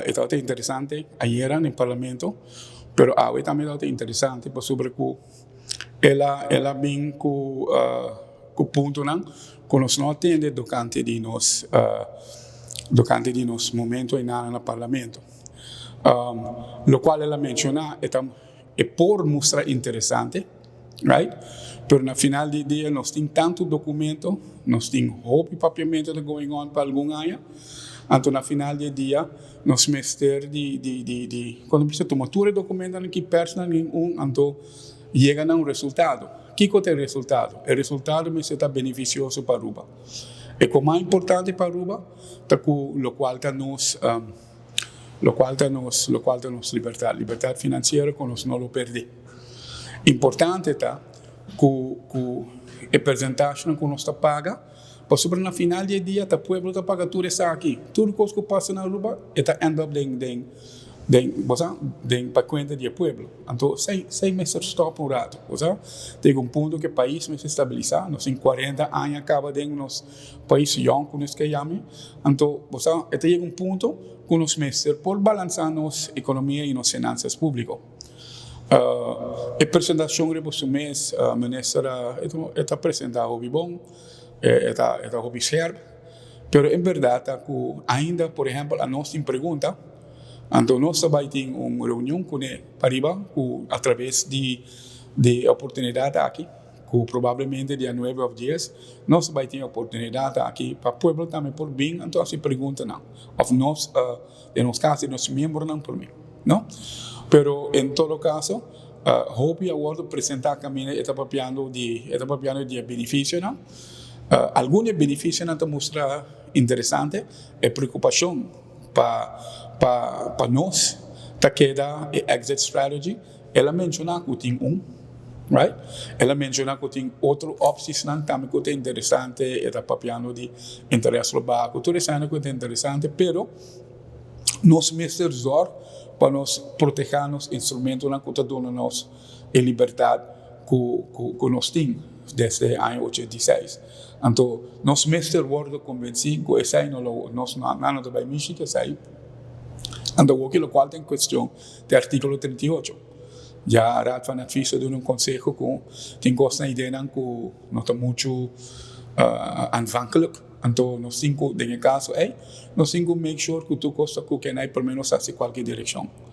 E tabata interesante ayera den Parlamento, pero awe tambe tabata interesante pasobra ku el a el a bin ku ku puntonan ku nos no a tende tokante di nos tokante di nos momento einan na Parlamento. Lokual el a menshoná e ta e por mustra interesante, right? Pero na final di dia nos tin tantu documento, nos tin hopi papiamento ta going on pa algun aña, anto na final di e dia nos mester di di di di cuando bisa tuma tur e documentonan ki persnan den un anto yega na un resultado. Kico ta e resultado? E resultado mester ta beneficioso pa Aruba. E cu mas importante pa Aruba ta cu locual ta nos. Locual ta nos, locual ta nos libertad, libertad financiero cu nos no lo perde. Importante ta cu cu e percentagenan cu nos ta paga, pasobra na final di e dia ta pueblo ta paga tur esaki. Tur cos cu pasa na Aruba e ta end up den den den bo sa den pa cuenta di e pueblo. Anto esey esey mester stop un rato, bo sa. Ta yega un punto cu e pais mester stabilisa, nos tin 40 aña caba den nos pais yòn ku nos ke yami. Anto, bo sa, e ta yega un punto ku nos mester por balansá nos ekonomia i nos finansas públiko. E presentashon riba su mes, minister a, e ta presentá hopi bon, e ta e ta hopi skerp, pero en bèrdat ta ku ainda, por ehèmpel, anos tin pregunta, anto nos ta bai tin un reunion kuné pariba ku atraves di di e oportunidat aki. Ku probablemente dia nuebe òf dies nos ta bai tin e oportunidat aki pa pueblo tambe por bin anto hasi preguntanan òf nos den nos kaso nos miembronan por bin no. Pero en todo kaso hopi a wòrdu presentá kaminda e ta papiando di e ta papiando di e benefisionan. Algun di e benefisionan ta mustra interesante e preokupashon pa pa pa nos ta keda e exit strategy. El a menshoná ku tin un, right? El a menshoná ku tin otro opsisnan tambe ku ta interesante, e ta papiando di interes lo baho, tur esei ku ta interesante, pero nos mester zòrg pa nos protehá nos instrumentonan ku ta duna nos e libertat ku ku nos tin desde aña 86. Anto nos mester wòrdu konvensí ku esei no lo nos nan no ta bai mishi ku esei. Anto awoki lokual ta en kuestion Te artíkulo 38. Ya Raad van Advies a duna un konseho ku tin kosnan ideanan ku no ta muchu aanvankelijk. Anto nos tin ku, den e kaso ei, nos tin ku make sure ku tur kos ta ku kenai promé nos hasi kualke direkshon.